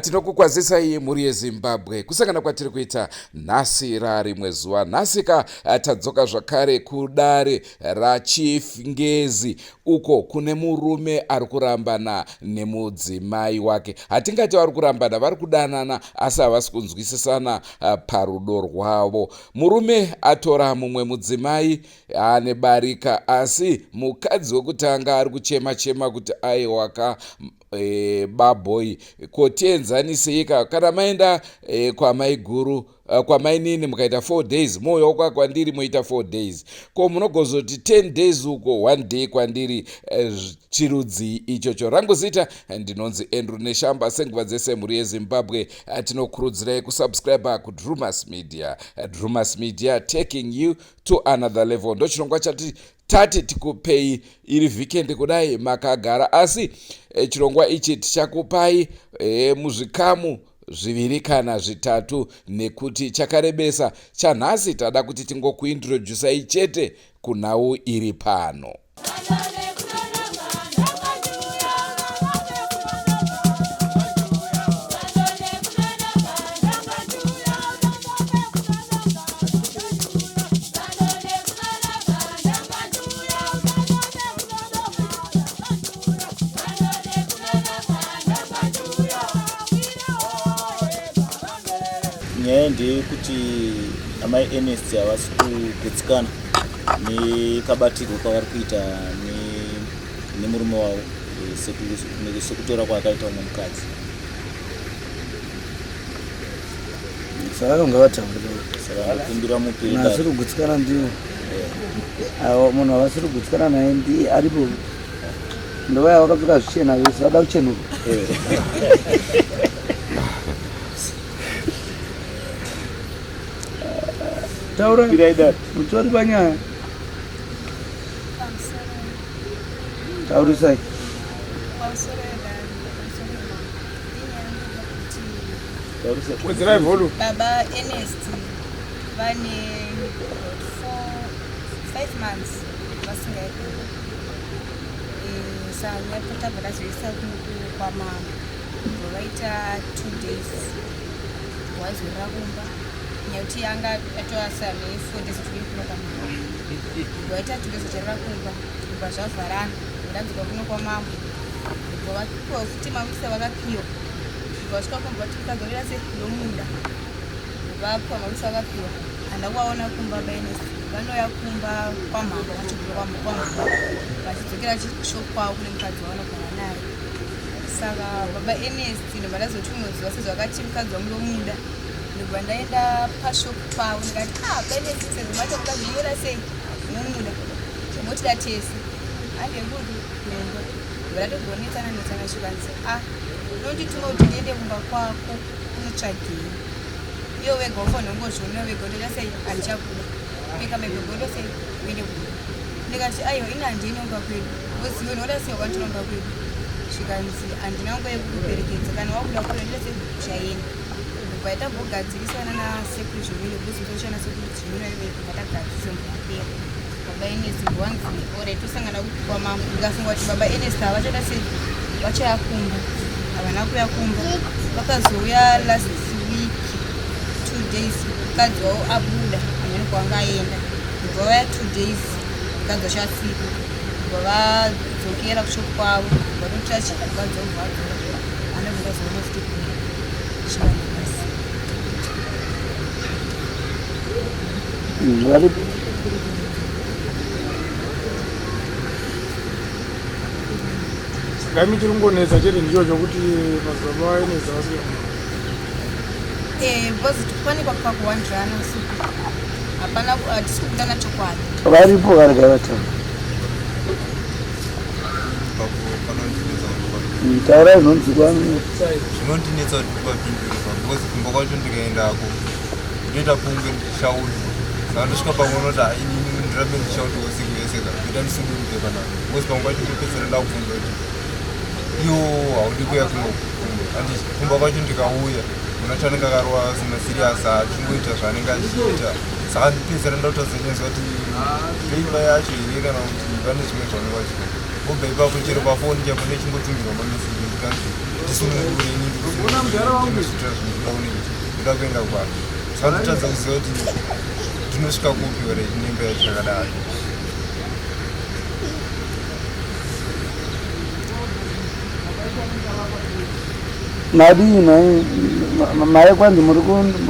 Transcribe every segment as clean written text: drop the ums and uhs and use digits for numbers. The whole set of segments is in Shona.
Tinokukwazisai mhuri yeZimbabwe kusangana kwatiri kuita nhasi rarimwe zuva. Nhasi ka tadzoka zvakare kudare raChief Ngezi uko kune murume ari kurambana nemudzimai wake. Hatingati vari kurambana, vari kudanana asi havasi kunzwisisana parudo rwavo. Murume atora mumwe mudzimai ane barika asi mukadzi wekutanga ari kuchema chema kuti aiwaka baboy ko tienzaniseika kana maenda kwamaiguru kwamainini mukaita 4 days mouyawo kwa kwandiri moita 4 days ko munogozoti 10 days uko 1 day kwandiri chirudzi ichocho. Rangu zita ndinonzi Andrew Neshamba. Senguva dzese mhuri yeZimbabwe, tinokurudzirai kusubscribe kuDrumas Media. Drumas Media, taking you to another level. Ndochirongwa chati tati tikupei iri vhikendi kudai makagara, asi chirongwa ichi tichakupai muzvikamu zviviri kana zvitatu nekuti chakarebesa. Chanhasi tada kuti tingokuintroducai chete kunhau iri pano. Nyaya ndeyekuti amai Ernest havasi kugutsikana nekabatirwo kavari kuita nemurume wavo, sekutora kwaakaita umwe mukadzi. Saka ngavataure. Saka ndokumbira mupiri. Munhu asiri kugutsikana ndiwo munhu avasiri kugutsikana naye ndiye aripo. Ndovaya vakapfeka zvichena vese vada kuchenuka. Taura mutori panyaya, taurisai. Wedzerai volume. Baba Ernest vane about 4, 5 months vasingaiko. Saka tabva tazoisa kwamama, bva vaita 2 days wazorora kumba, nyakuti anga atoasa ne4 days kuti kuno kwamama. Vaita 2 days vacharora kumba, kubva zvavharana, ndadzoka kuno kwamama, bva vapiwa futi maweeks avakapiwa. Bva vasvika kumba vati mukadzi se ndomuda, vapiwa maweeks vakapiwa. Handa kuvaona kumba. Baenesi vanouya kumba kwamhamba, vachibva kwamhamba vachidzokera chishop kwavo kune mukadzi wavanogara naye. Saka baba Ernest ndobva ndazoti unoziva sezvo akati mukadzi wangu ndomuda, ndobva ndaenda pashop pavo ndikati, "Ah, baErnest, sezvo mati mukadzi unoda sei, unomuda, motida tese, handekuti kumba." Ndobva ndatogonetsana netsana, zvikanzi, "Ah, unondituma kuti ndiende kumba kwako unotsvagei? Iwe wega ufanira kungozviona wega utoita sei, handichakuda, peka mabhebhi oto sei uende kumba." Ndikati, "Aiwa, ini handiendi kumba kwedu, uzive unoda sei wakanditora kumba kwedu." Zvikanzi, "Handina nguva yekukuperekedza, kana wakuda kuenda ndoita sei, uchaenda." Ndobva tambogadzirisana nasekuru Zvimwini, kuzizoshana sekuru Zvimwini kubva tagadzirisa mupera. Baba Ernest wanzi ore tosangana kwamambo. Ndikafunga kuti baba Ernest havachada sei, vachaya kumba. Havana kuya kumba. Vakazouya last week 2 days, mukadzi wavo abuda amene kwanga aenda. Ndobva vaya 2 days, mukadzi wacho asipo. Ndobva vadzokera kushop kwavo, vatotora mukadzi wavo vadzoka. Anobva ndazoona futi chivanhasi. Varipo. Saka imi chiri kungonetsa chete ndicho chokuti madzibaba vaenesa vasina Because pane pakuwandirana usiku, hapana, hatisi kubudana chokwadi. Varipo, varega vataura. Taurai zvinonzwikwa. Zvinondinetsa kuti ndipapindure pa because kumba kwacho ndikaendako ndoita kunge ndichishaudwa. Saka ndosvika pamwe unoti, "Ah, inini ndirambe ndichishaudwa usiku yese ka, ndoita ndisununguke panapa," because pamwe pacho ndopedzisira ndakubvunza kuti iwo haudi kuya kuno kumba. Andi kumba kwacho ndikauya munhu acho anenge akarova asina serious, achingoita zvaanenge achiita. Saka ndipedzisira ndakutozonyazwa kuti ndoimba yacho here kana kuti pane zvimwe zvavanenge vachiita. Vobva ipapo chero pafoni chaipo ndichingotumirwa mameseji ekuti anzi Ndisunungure ini ndikusunungure zvinoda kunoita ndoda kuenda kwangu saka ndotadza kuziva kuti ndinosvika kupi ore nemba yacho yakadaro. Madii nhai mai kwanzi muri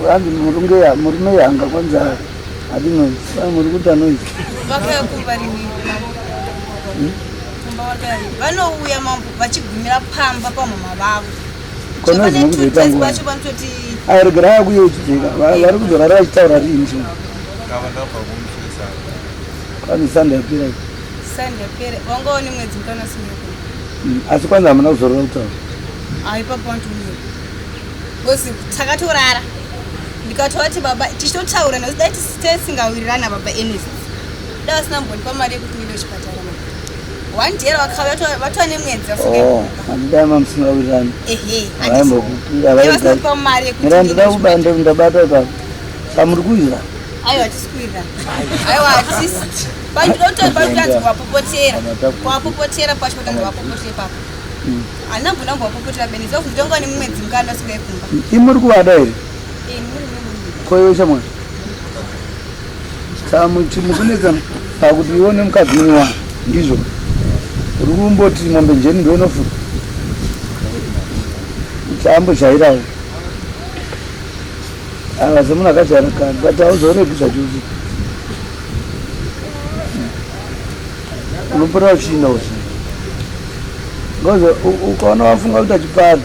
hanzi murunge murume yanga kwanzi hadi noise kwai muri kuita noise. Vakauya kumba rini? Kumba vakauya rini? Vanouya mambo vachigumira pamba pamama vavo. Ko noise mukuzoita nguva. Vacho vanototi Ayo regerai akuye uchidzika vari kuzorara vachitaura rini chimwe. Kava ndabva kumufesa. Kwanzi Sunday yapera iyi. Sunday yapera wanga une mwedzi mukana sinoko. Asi kwanzi hamuna kuzorora kutaura. Ah ipapo wandiuye. Because takatorara. Ndikatovati baba tichitotaura nekuti dai tisingawirirana baba Ernest. Dai vasina mbonipa mari yekuti ndiende kuchipatara. One day vakauya vatova nemwedzi vasinga. Oh, handidai mamusingawirirani. Ehe. Havaimbokupira Vasina kupa mari yekuti Mira ndoda kubanda ndabata ipapo. Samuri kuwirira. Aiwa hatisi kuwirira. Aiwa hatisi. Pandinoto panotanzi kuwapopotera. Kuwapopotera pacho patanzi kuwapopotera ipapo. Handina mbona kuwapopotera beni. Zvakuti ndonga nemwedzi mukana vasingayi kumba. Imuri kuvada here? Eh, muri muri. Ko iwe shamwari? Saka mukunetsana pakuti iwe nemukadzi mune ndizvo. Uri kumboti mombe njeni ndiwe unofuka. Kuti ambojairawo. Ava semunhu akajaira kare but hauzoregi zvachose. Unopota uchiinda usiku. Because ukaona wafunga kuita chipari,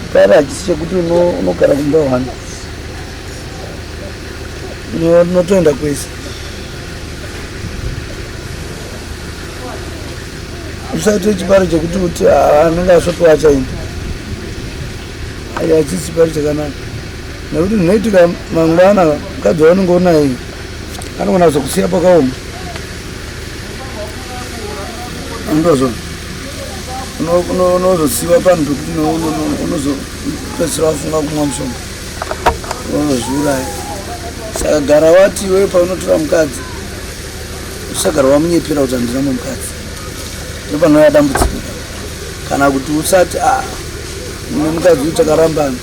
chipari hachisi chekuti unogara kumba one. Unotoenda kwese. Usaite chipari chekuti kuti anenge asvopiwa achaenda. Ayi hachisi chipari chakanaka. Nekuti zvinoitika mangwana mukadzi waunenge unaye anogona kuzokusiya pakaoma. Unozona. Unozosiiwa panhu pekuti unozopedzisira wafunga kumwa mushonga. Unozviuraya. Saka gara wati iwewe paunotora mukadzi usagara wamunyepera kuti handina mumwe mukadzi. Ndopanouya dambudziko. Kana kuti usati ah mune mukadzi uyu takarambana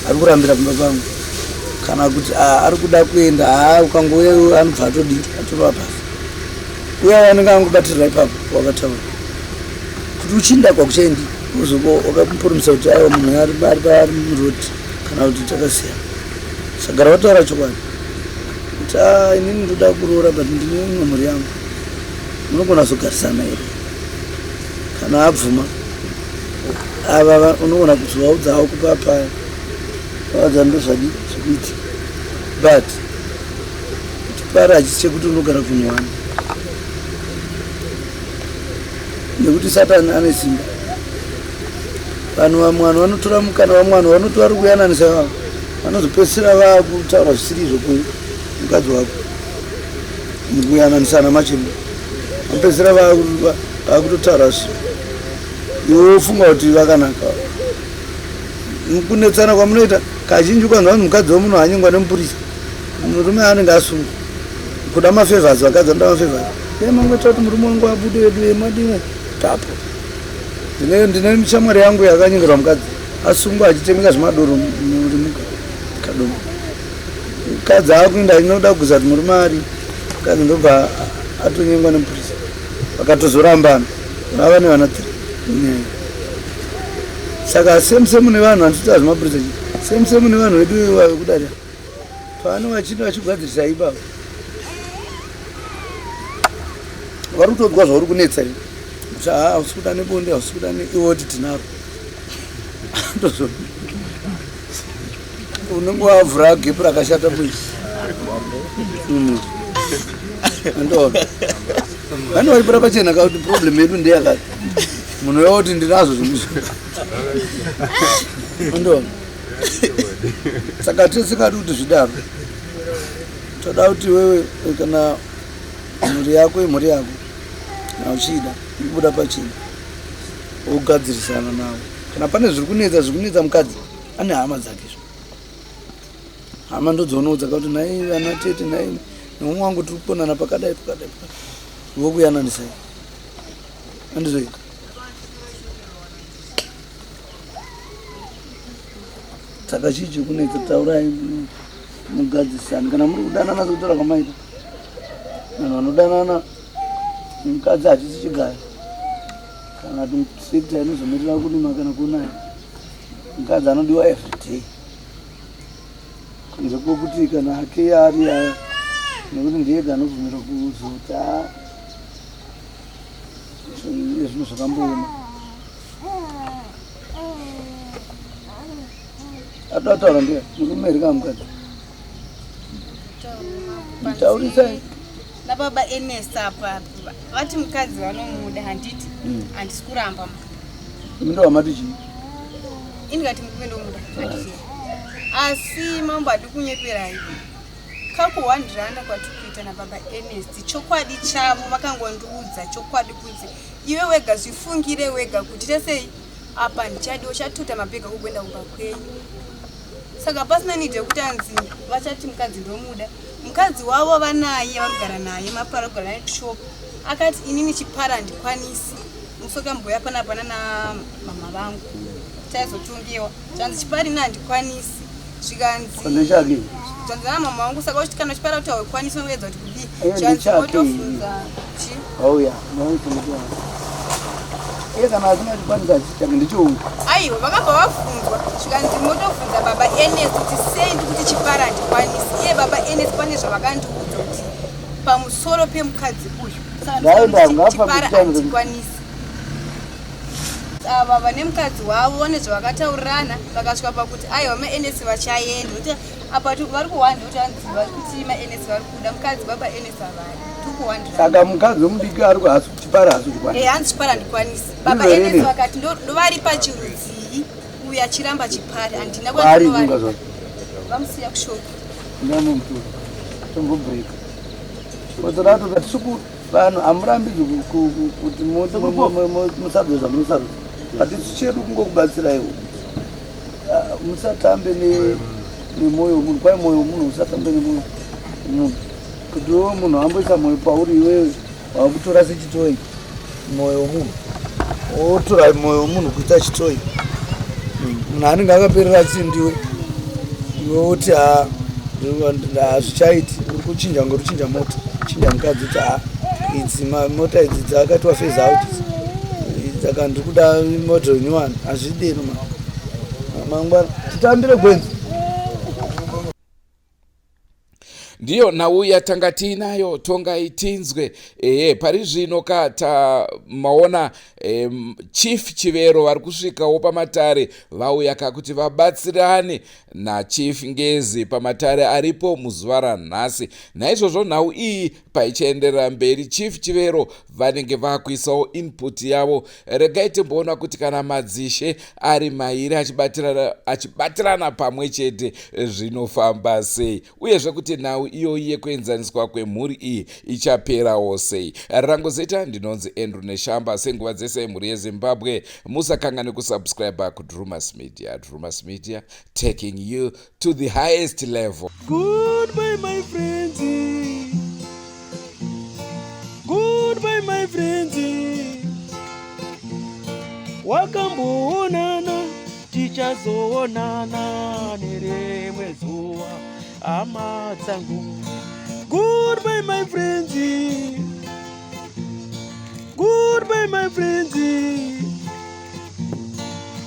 ari kurambira pamba pangu. Kana kuti ah ari kuda kuenda haa ukangouya iwe anobva atodii atorova pasi. Uya anenge angobatirira ipapo wakataura. Kuti uchinda kwakuchaendi uzobo wakamuporomisa kuti aiwa munhu ari ari ari muroad kana kuti takasiyana. Sagara wataura chokwadi. Kuti ah inini ndoda kuroora but ndine imwe mhuri yangu. Munogona kuzogarisana here? Kana abvuma ava unogona kuzovaudzawo kupa paya vaudza ndozvadi zvikuitika but chipari hachisi chekuti unogara kunhu wani nekuti satani ane simba vanhu vamwe vanhu vanotora mukana vamwe vanhu vanoti vari kuyananisa vavo vanozopedzisira vakutaura zvisiri izvo kumukadzi wako mukuyananisana machemba vanopedzisira vakutotaura iwe wofunga kuti vakanaka kunetsana kwamunoita kazhinji ukanzwa kuti mukadzi wemunhu anyengwa nemupurisa murume anenge asungwa kuda mafavors vakadzi vanoda mafavors ye mangoita kuti murume wangu abude wedu yemadimwe tapo ndine shamwari yangu yakanyengerwa mukadzi asungwa achitengesa zvimadoro murimuka kadomo mukadzi akuenda inoda kuguza kuti murume ari mukadzi ndobva atonyengwa nemupurisa vakatozorambana vava nevana 3 saka same same nevanhu vanotoita zvemapurisa same same nevanhu vedu vekudari pano vachino vachigadzirisa ipavo vari kutonzwa zvauri kunetsa here kuti haa hausi kuda nebonde hausi kuda iwe woti tinaro ndozvo unenge wavhura gepu rakashata bwisi andoona vane vaipura pachena ka kuti problem yedu ndeyakati munhu uya woti ndinazvo zvinhu andoona saka tisingadi kuti zvidaro toda kuti iwewe kana mhuri yako imhuri yako kana uchiida ikubuda pachena wogadzirisana navo kana pane zviri kunetsa zviri kunetsa mukadzi ane hama dzake izvo hama ndodzonoudza kuti nhai vana tete nhai nemumwe wangu tiri kukonana pakadai pakadai pakadai vokuyananisai andizvo Saka chii chikunetsa taurai mugadzisane kana muri kudanana sekutaura kwamaita. Vanhu vanodanana mukadzi hachisi chigayo kana sekta inozomirira kurima kana kunaya. Mukadzi anodiwa everyday kunze kwokuti kana ake ari aya nekuti ndiye ega anobvumirwa kuzoti a zvinhu zvakambooma. Atotaura ndiye murume here kana mukadzi? Taurisai. Nababa Ernest apa vati mukadzi vanomuda handiti hmm. handisi kuramba. Imi ndowamati chii? Ini ndikati murume ndomuda handiti. Asi mambo hadi kunyeperai. Kakuhwandirana kwatiri kuita nababa Ernest chokwadi chavo vakangondiudza chokwadi kunzi iwe wega zvifungire wega kuti tesei apa ndichadi uchatuta mabhega kugoenda kumba kwenyu saka pasina need yekuti anzi vachati mukadzi ndomuda mukadzi wavo vanaye vanogara naye mapara kugara naye kushop akati inini chipara handikwanisi musoka mbuya panapa nana mama vangu chaizotongewa zvanzi chipari ini handikwanisi zvikanzi zvanzi nana mama vangu saka uchiti kana uchipara kuti haukwanisi unoedza kuti kudii zvanzi wotofunza chi auya iye kana asina chikwanisa achichake ndichouya aiwa vakabva vabvunzwa zvikanzi motobvunza baba enes kuti sei ndikuti chipara handikwanisi iye baba enes pane zvavakandiudza kuti pamusoro pemukadzi uyu saka chipara handikwanisi ava vane mukadzi wavo vane zvavakataurirana vakasvika pakuti aiwa mans vachaenda kuti apa vari kuhwanda kuti hanzi vari kuti mans vari kuda mukadzi baba ns havari tiri saka mukadzi wemudiki ari kuhasi chipara hasi kuchikwanisa eh, hanzi chipara handikwanisi baba ns vakati ndovaripa chirudzii uyu achiramba chipari handina vamusiya kushopu ndamutora tombobreak otoratota tisiku Vanhu hamurambidzwi kuti musarudze zvamunosarudza but isu chedu kungokubatsiraiwo ah, musatambe nemwoyo wemunhu kwai mwoyo wemunhu usatambe nemwoyo wemunhu kuti iwe munhu amboisa mwoyo pauri iwewe wakutora sechitoyi mwoyo wemunhu wotora mwoyo wemunhu kuita chitoyi munhu anenge akaperera chindiwe iwe woti ha hazvichaiti uri kuchinja kunge ruchinja mota chinja mukadzi kuti ha idzi mota idzi dzakaitwa phase out saka ndiri kuda model new one hazvidero mangwana titambire gwenzi Ndiyo nhau yatanga tiinayo tongai tinzwe. Ehe, pari zvino ka tamaona e, Chief Chivero vari kusvikawo pamatare vauya ka kuti vabatsirane naChief Ngezi pamatare aripo muzuva ranhasi. Naizvozvo nhau iyi paichaenderera mberi Chief Chivero vanenge vakuisawo input yavo. Regai timboona kuti kana madzishe ari mairi achibatirana, achibatirana pamwe chete zvinofamba sei uyezve kuti nhau iyoyi yekuenzaniswa kwemhuri iyi ichaperawo sei. Rangu zita ndinonzi Andrew Neshamba. Senguva dzese mhuri yeZimbabwe musakanganwe kusubscribe kuDrumas Media. Drumas Media taking you to the highest level. Goodbye my friends. Goodbye my friends. Wakamboonana tichazoonana nerimwe zuva hama dzangu. Goodbye my friends. Goodbye my friends.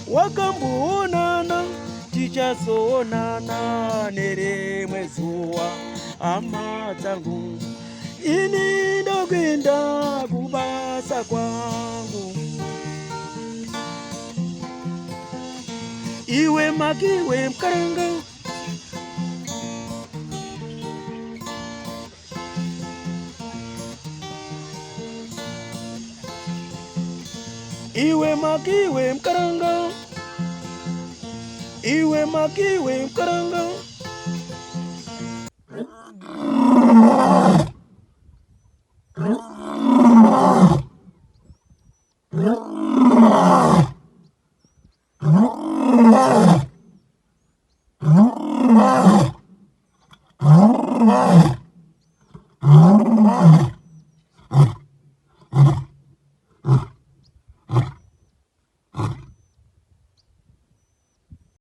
Wakamboonana tichazoonana nerimwe zuva hama dzangu. Ini ndokuenda kubasa kwangu. Iwe makiwe mkaranga Iwe makiwe mkaranga Iwe makiwe mkaranga